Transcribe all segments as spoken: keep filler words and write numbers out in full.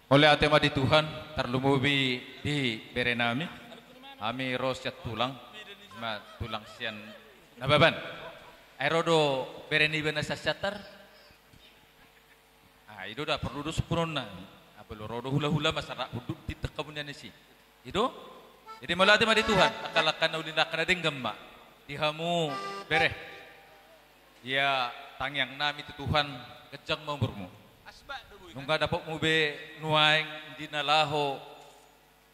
Mauliate ma di Tuhan, tarlumobi di bere nami. Hami ro sian tulang, ma tulang sian Nababan. Ai ro do bere niba na sian Siantar? Ah, i do da porlu do sumpunonna. Ah, molo ro do hula-hula ma sara hunduk tintak hamu nian disi. I do? Jadi mauliate ma di Tuhan, angka langka na uli, angka na denggan ma di hamu bere. Ia tangiang nami tu Tuhan, ganjang ma umurmu. Nunga dapotmu be nuaeng di na laho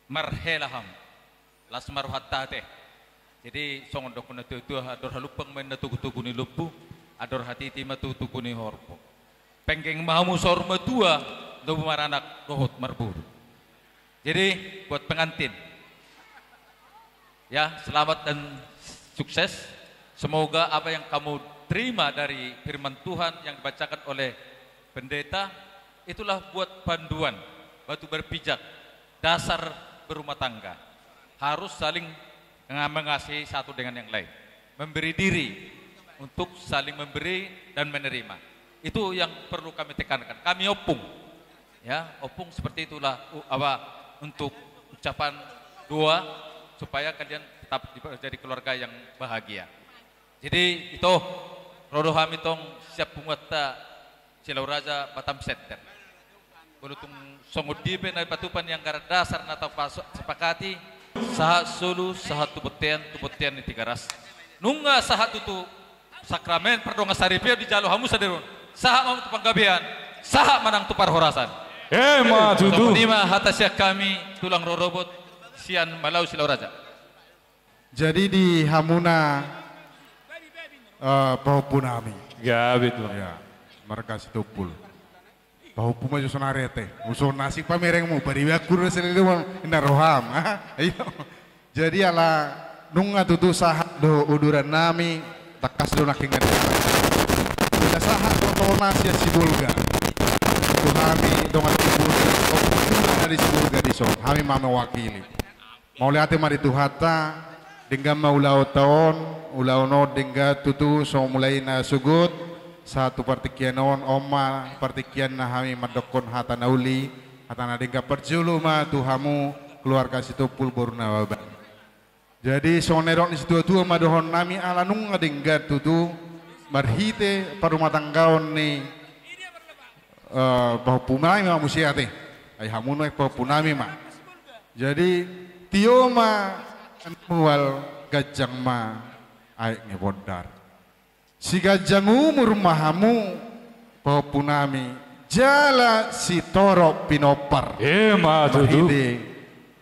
marhela hamu. Las ma rohanta ate. Jadi songon dohonon ni na tua-tua, andor halumpang ma inna togu-togu ni lombu, andor hatiti ma togu-togu ni horbo. Penggeng ma hamu saur matua, domu maranak dohot marboru. Jadi buat pengantin, ya, selamat dan sukses. Semoga apa yang kamu terima dari firman Tuhan yang dibacakan oleh pendeta, itulah buat panduan, batu berpijak, dasar berumah tangga. Harus saling mengasihi satu dengan yang lain. Memberi diri untuk saling memberi dan menerima. Itu yang perlu kami tekankan. Kami ompung. Ya, ompung seperti itulah, u-, apa, untuk ucapan doa supaya kalian tetap di-, jadi keluarga yang bahagia. Jadi, ito, ro do hami tong sian punguanta Silau Raja Batam Center. Molo tung songon dia pe na dipatupa ni anggaran dasar na tapaso-, sepakati, sahat solu, sahat tu bontean, tu bontean ni Tigaras. Nunga sahat tutu sakramen pardongansaripeon dijalo hamu sadari on. Sahat ma tu panggabean, sahat ma nang tu parhorasan. Emma tutu. Songon i ma hata sian hami tulang rorobot sian Malau Silau Raja. Jadi di hamuna, eh, pahompu nami. Gabe tu. Ya, marga Sitompul. Pahompu ma jo sonari ate. Uson nasik pamerengmu, paribaku do selele mo, inna roham. Ayo. Jadi ala nunga tutu sahat do uduran nami, tangkas do nangkin. Asa sahat do tona sian Sibolga. Tu hami dongan Sibolga, dongan Sibolga di son, hami ma mewakili. Mauliate ma di Tuhanta, denggan ma ulaonta on, ulaon on denggan tutu so mulai na sogot, sahat tu partingkian on, on ma partingkian na hami mandokkon hata na uli, hata na denggan, parjolo ma tu hamu keluarga Sitompul boru Nababan. Jadi songon na nidok ni situatua ma dohonon nami, ala nunga denggan tutu marhite parumatanggaon ni, eh, pahompu nami ma muse ate. Ai hamu nuaeng pahompu nami ma. Jadi tio ma mual, ganjang ma aek ni bondar. Siganjang umur ma hamu pahompu nami, jala sitorop pinompar. Emma tutu. Marhite,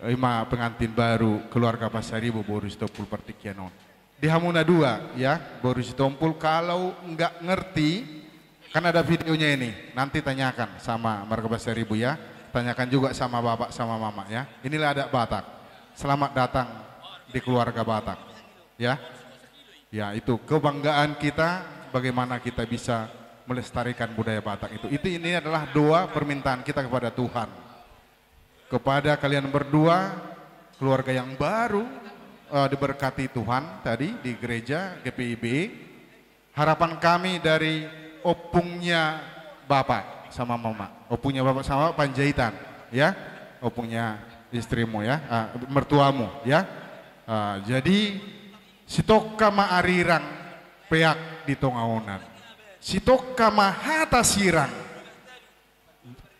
ima pengantin baru keluarga Pasaribu boru Sitompul partingkian on. Di hamu na dua, ya, boru Sitompul, kalau nggak ngerti, kan ada videonya ini, nanti tanyakan sama marga Pasaribu, ya. Tanyakan juga sama bapak sama mama, ya. Inilah adat Batak. Selamat datang di keluarga Batak, ya. Ya, itu kebanggaan kita, bagaimana kita bisa melestarikan budaya Batak itu. Itu, ini adalah doa permintaan kita kepada Tuhan. Kepada kalian berdua, keluarga yang baru, eh, diberkati Tuhan tadi di gereja G P I B. Harapan kami dari ompungnya Bapak sama Mama, ompungnya Bapak sama Panjaitan, ya, ompungnya istrimu, ya, ah, mertuamu, ya. Ah, jadi, sitongka ma arirang peak di tonga onan. Sitongka ma hata sirang.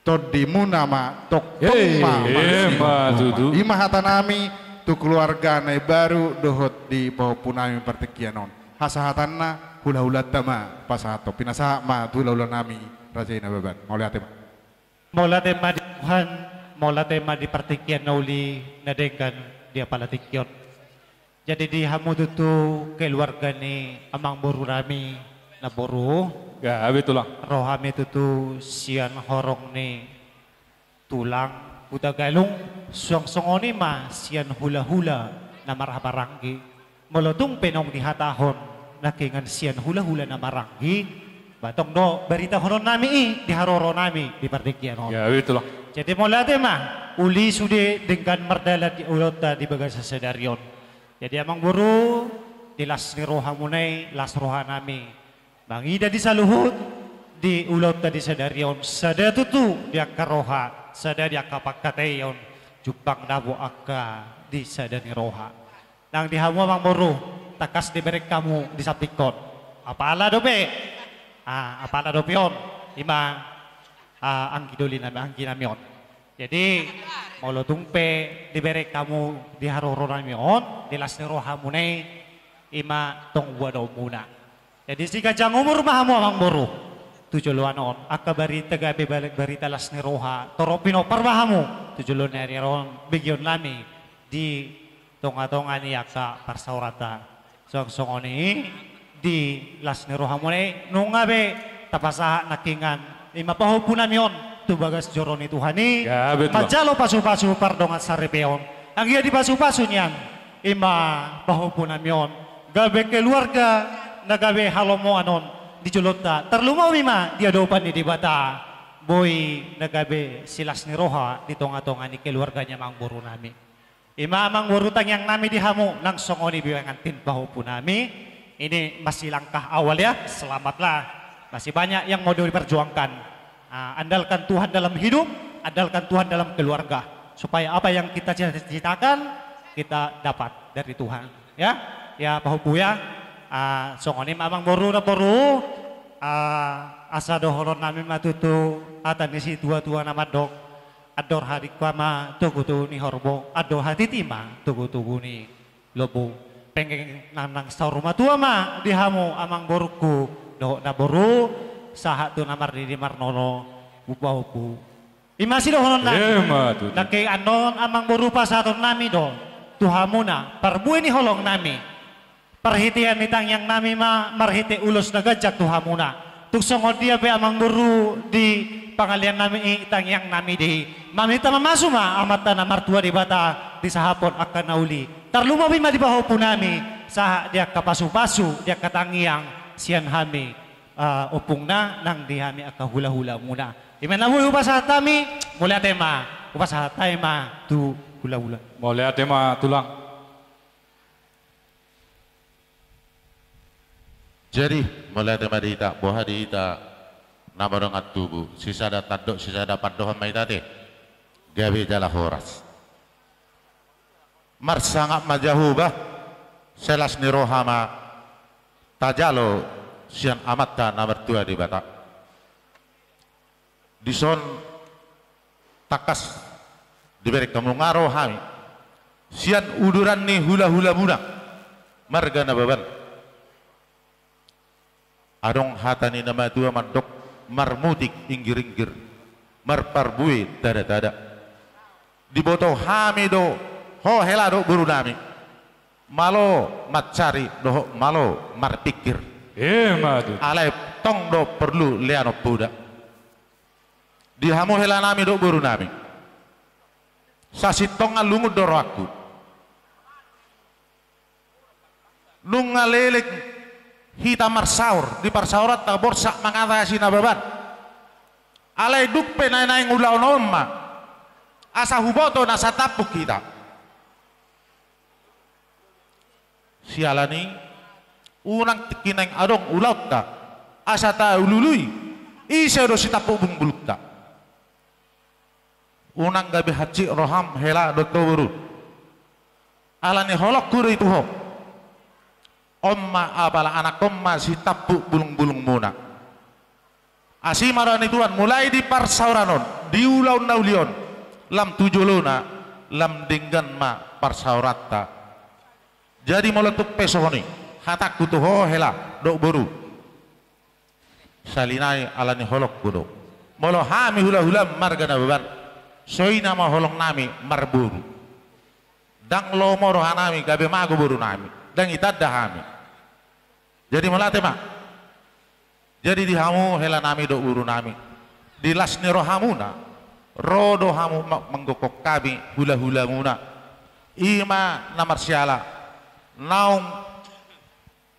Tondimuna ma tongtong ma. Emma tutu. Ima hata nami tu keluarga na imbaru dohot di pahompu nami partingkian on. Hasahatanna, hula-hulanta ma pasahathon. Pinasahat ma tu hula-hula nami, Raja i Nababan. Mauliate ma. Mauliate ma di Tuhan, mauliate ma di partingkian na uli na denggan di apala tingki on. Jadi di hamu tutu keluarga ni amangboru nami na boru. Gabe tulang. Ro hami tutu sian horong ni tulang Hutagalung, suang songon i ma sian hula-hula na marhahamaranggi. Molo tung pe naung dihatahon nangkiningan sian hula-hula na maranggi, ba tong do baritahonon nami i di haroro nami di partingkian on. Gabe tulang. Jadi mauliate ma, uli sude denggan mardalan di ulaonta di bagasan sadari on. Jadi amangboru, di las ni rohamuna i, las roha nami mangida di saluhut di ulaonta di sadari on, sada tutu di angka roha Sada di angka pangkataion, jumpang dapot angka di sada ni roha. Nang di hamu amang boru, tangkas dibereng hamu di sampingkon. Apala dope, ah, apala dope on, ima, ah, anggi doli nami, anggi nami on. Jadi, molo tung pe dibereng hamu di haroro nami on, di las ni rohamuna i, ima tong buat omuna. Jadi siganjang umur ma hamu amang boru. Tu joloan on, angka barita gabe balik barita las ni roha, torop pinompar ma hamu. Tu jolo ni ari on, begeon nami di tonga-tonga ni angka parsaoranta. Songon songon i di las ni rohamuna i, nunga be tapasahat nangkiningan, ima pahompu nami on tu bagas joro ni Tuhan i. Gabe tulang. Manjalo pasu-pasu pardongan saripeon. Anggiat di pasu-pasu nian, ima pahompu nami on, gabe keluarga na gabe halomoan on di jolonta. Tarlumobi ma di adopan ni Debata, boi na gabe silas ni roha di tonga-tonga ni keluarga ni amang boru nami. Ima amang boru tangiang nami di hamu, nang songon i be pengantin pahompu nami. Ini masih langkah awal ya, selamatlah. Masih banyak yang mau diperjuangkan. Ah, andalkan Tuhan dalam hidup, andalkan Tuhan dalam keluarga. Supaya apa yang kita cita-citakan, kita dapat dari Tuhan. Ya, ya pahompu ya. Ah, songon i ma amang boru, namboru. Ah, asa dohonon nami ma tutu hata ni situa-tua na mandok. Andor hadingka ma togu-togu ni horbo, andor hatiti ma togu-togu ni lombu. Penggeng nang, nang saur matua ma di hamu amang borungku, dohot namboru, sahat tu na marnini marnono, pahompu. Ima sidohonon nami. Ima tutu. Nangkin annon amang boru pasahaton nami do tu hamuna parbue ni holong nami. Parhitean ni tangiang nami ma marhite ulos na ganjang tu hamuna. Tung songon dia pe amang boru di pangalean nami i, tangiang nami do i, maminta mamasu ma Amanta na martua Debata disahaphon angka na uli. Tarlumobi ma di pahompu nami, sahat di angka pasu-pasu, di angka tangiang sian hami, ah, ompungna nang di hami angka hula-hulamuna. Ima na boi hupasahat hami, mauliate ma, hupasahat hami ma tu hula-hula. Mauliate ma tulang. Jadi, mauliate ma di hita, boha di hita na mardongan tubu, sisada tandok, sisada pandohan ma hita ate. Gabe jala horas. Marsangap ma Jahowa, silas ni roha ma tajalo sian Amanta na martua Debata. Dison tangkas dibereng hamu, nunga ro hami sian uduran ni hula-hulamuna marga Nababan. Adong hata ni na matua mandok, marmutik inggir-inggir, marparbue tada-tada. Diboto hami do ho hela dohot boru nami. Malo mansari dohot malo marpingkir. Ima tutu. Alai tong do porlu leanon poda. Di hamu hela nami dohot boru nami, sasintongna lungun do rohangku. Nunga leleng hita marsaor di parsaoranta, borsak mangatasi Nababan. Alai dung pe naeng-naeng ulaon on ma asa huboto na satampuk hita. Siala ni i, unang tingki naeng adong ulaonta asa taulu-ului ise do sitampuk bulung-bulungta. Unang gabe hansit roham hela dohot boru. Ala ni holongku do i tu ho. On ma apala anakkon ma sitampuk bulung-bulungmuna. Asi ma roha ni Tuhan, mulai di parsaoran on, di ulaon na uli on, lam tu jolona, lam denggan ma parsaoranta. Jadi molo tung pe songon i hatangku tu ho hela dohot boru, sahali nai ala ni holongku do. Molo hami hula-hula marga Nababan, songon i ma holong nami marboru. Ndang lomo roha nami gabe mago boru nami, ndang ditanda hami. Jadi mauliate ma. Jadi di hamu hela nami dohot boru nami, di las ni rohamuna, ro do hamu ma-, manggokhon hami hula-hulamuna. Ima na marsiala naung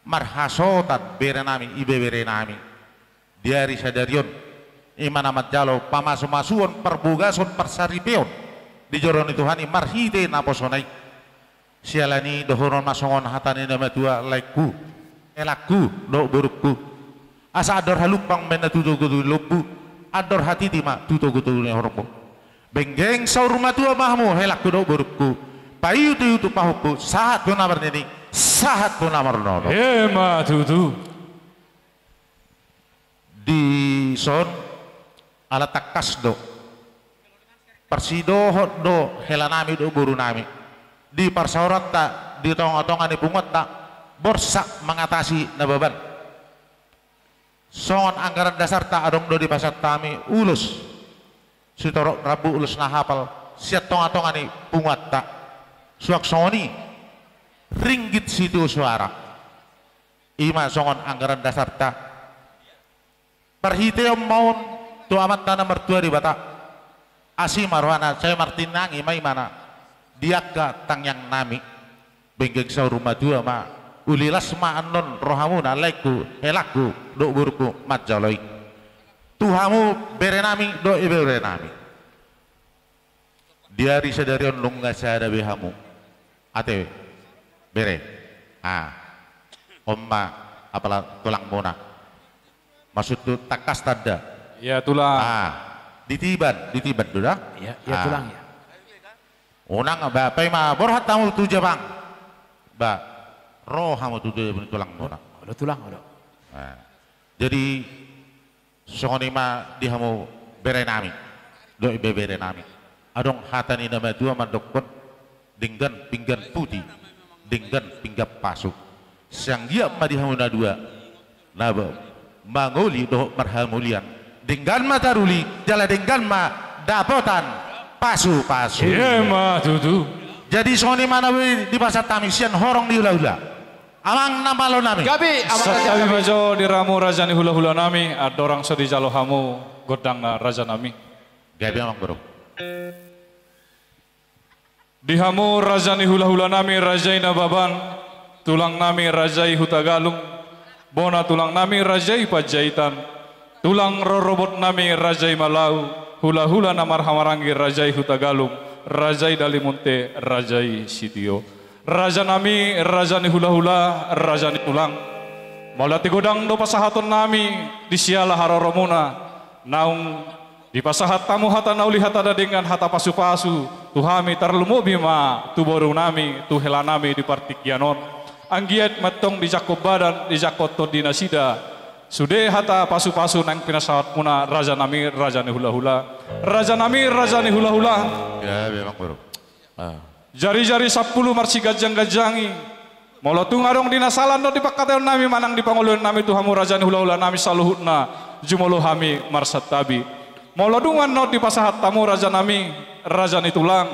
marhasohotan bere nami, ibebere nami. Di ari sadari on, ima na manjalo pamasu-masuon, parbagason, parsaripeon di joro ni Tuhan i marhite naposona i. Siala ni i dohonon ma songon hata ni na matua, laengku, helangku dohot borungku. Asa andor halumpang ma inna tu togu-togu ni lombu, andor hatiti ma tu togu-togu ni horbo. Benggeng saur matua ma hamu, helangku dohot borungku. Paihut-ihut tu pahompu, sahat tu na marnini, sahat tu na marnono. Emma tutu. Dison ala tangkas do. Parsidohot do helanami dohot borunami. Di parsaoranta, di tonga-tonga ni punguanta, borsak mangatasi Nababan. Songon anggaran dasarta adong do dipasahat hami ulos sitorop rambu, ulos na hapal sian tonga-tonga ni punguanta. Suang songon i ringgit sitio soara. I ma songon anggaran dasarta. Parhiteon ma on tu Amanta na martua Debata. Asi ma rohana, sai martinangi ma ibana di angka tangiangnami. Benggeng saur matua ma, uli las ma annon rohamuna, laengku, helangku dohot borungku, manjalo i. Tu hamu berenami dohot ibeberenami. Di ari sadari on nunga sada be hamu. Ate, bere. Ah. On ma apala tulangmuna. Maksudhu tangkas tanda. Iya, tulang. Ah. Di Tiban, di Tiban do da? Iya, iya, ah, tulang, iya. Unang ba, paima borhat hamu tu Jabang. Ba, ro hamu tu, tu Jabang, tulangmuna. Olo, tulang, olo. Ah. Jadi, songon i ma di hamu berenami dohot ibeberenami. Adong hata ni na matua mandokkon, denggan pinggan putih, denggan pinggan pasu. Sai anggiat ma di hamu na dua na ba-, mangoli dohot marhamulian. Denggan ma taruli, jala denggan ma dapotan pasupasu. Emma tutu. Jadi songon i ma na boi dipasahat hami sian horong ni hulahula. Amang na malonami. Gabe, amang. Santabi ma jo di hamu raja ni hulahulanami, andorang so dijalo hamu gondangna rajanami. Gabe, amang boru. Di hamu raja ni hulahulanami, raja i Nababan, tulangnami raja i Hutagalung, bona tulangnami raja i Panjaitan, tulang rorobotnami raja i Malau, hulahula na marhahamaranggi raja i Hutagalung, raja i Dalimunte, raja i Sitio. Rajanami, raja ni hulahula, raja ni tulang. Mauliate godang do pasahatonnami di siala haroromuna, naung dipasahat hamu hata na uli, hata na denggan, hata pasupasu tu hami, tarlumobi ma tu borunami, tu helanami di partingkian on. Anggiat ma antong dijangkon badan, dijangkon tondi nasida. Sude hata pasupasu naeng pinasahatmuna, rajanami, raja ni hulahula. Rajanami, raja ni hulahula. Ya, memang, Guru. Ah. Jarijari sampulu marsiganjangganjangi. Molo tung adong di na sala annon di pangkataionnami manang di pangoluonnami tu hamu raja ni hulahulanami saluhutna, jumolo hami marsantabi. Molo dung annon dipasahat hamu rajanami, raja ni tulang,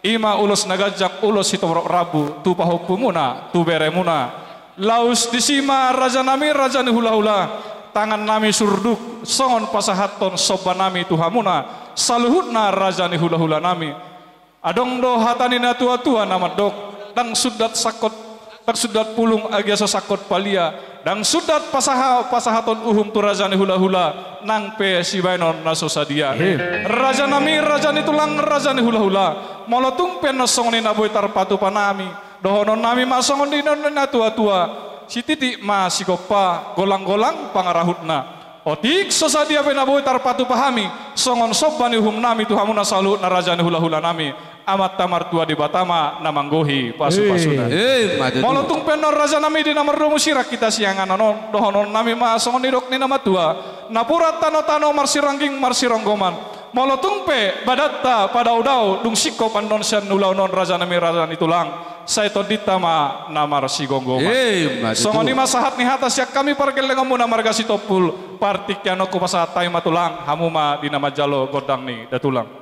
i ma ulos na ganjang, ulos sitorop rambu tu pahompumuna, tu beremuna. Laos disi ma rajanami, raja ni hulahula, tangannami surduk songon pasahathon sombanami tu hamuna saluhutna raja ni hulahulanami. Adong do hata ni na tuatua na mandok, ndang sundat sangkot, ndang sundat pulung agia so sangkot palia, ndang sundat pasaha-, pasahaton uhum tu raja ni hulahula nang pe sibahenon na so sadia. Ehe. Rajanami, raja ni tulang, raja ni hulahula, molo tung pe annon songon i na boi tarpatupa nami, dohononnami ma songon nidok ni na tuatua, sititik ma sigompa, golanggolang pangarahutna. Otik so sadia pe na boi tarpatupa hami songon somba ni uhumnami tu hamuna saluhutna raja ni hulahulanami, Amanta Martua Debata ma na manggohi pasupasuna. Eh. Eh, ma tutu. Molo tung pe annon rajanami di na mardomu sirang hita sian inganan on, dohononnami ma songon nidok ni na matua, napuran tanotano marsirangging marsironggoman. Molo tung pe badanta padaodao dung singkop annon sian ulaon on rajanami, raja ni tulang, sai tondinta ma na marsigomgoman. Eh, ma tutu. Songon i ma sahat ni hata sian hami pargellengonmuna marga Sitompul, partingkian on hupasahat hami ma tulang, hamu ma di na manjalo gondang ni da tulang.